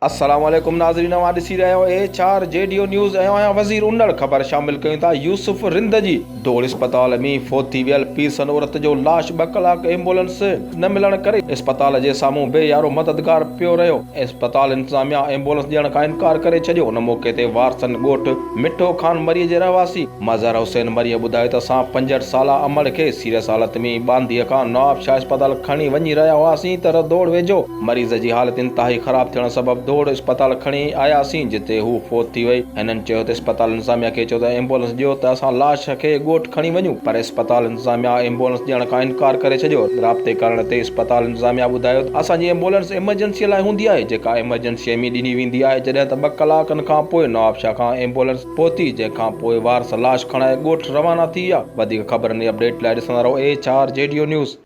السلام عليڪم ناظرين اوهان ڏسي رهيا آهيو H R G D O news ۽ آهيان وزير انڙ خبر شامل ڪيون ٿا يوسف رند جي ڊوڙ اسپتال ۾ فوت ٿي ويل پيرسن عورت جو لاش ٻه ڪلاڪ ايمبولنس نه ملڻ ڪري اسپتال جي سامهون بي يارو مددگار پيو رهيو اسپتال انتظاميا ايمبولنس ڏيڻ کان انڪار ڪري ڇڏيو ان موقعي تي وارثن ڳوٺ مٺو خان مري جي رهواسي مظهر حسين مريء ٻڌايو ته اسان 65 سالا امڙ کي سيريس حالت ۾ ٻانڌيء کان نواب شاهه اسپتال کڻي وڃي رهيا هئاسين ته رڌوڙ ويجهو مريض جي حالت انتهائي خراب ٿيڻ سبب ڌوڙ اسپتال کڻي آياسين جتي هو فوت ٿي وئي. هنن چيو ته اسپتال انتظاميا کي چيو ته ايمبولنس ڏيو ته اسان لاش کي ڳوٺ کڻي وڃون پر اسپتال انتظاميا ايمبولنس ڏيڻ کان انڪار ڪري ڇڏيو. رابطي ڪرڻ تي اسپتال انتظاميا ٻڌايو ته اسان جي ايمبولنس ايمرجنسي لاء هوندي آهي جيڪا ايمرجنسي ۾ ڏني ويندي آهي جڏهن ته ٻه ڪلاڪن کان پوء نوابشاهه کان ايمبولنس پهتي، جنهن کان پوء وارث لاش کڻائي ڳوٺ روانا ٿي ويا. وڌيڪ خبرن ۽ اپڊيٽ لاء ڏسندا رهو H R G D O news.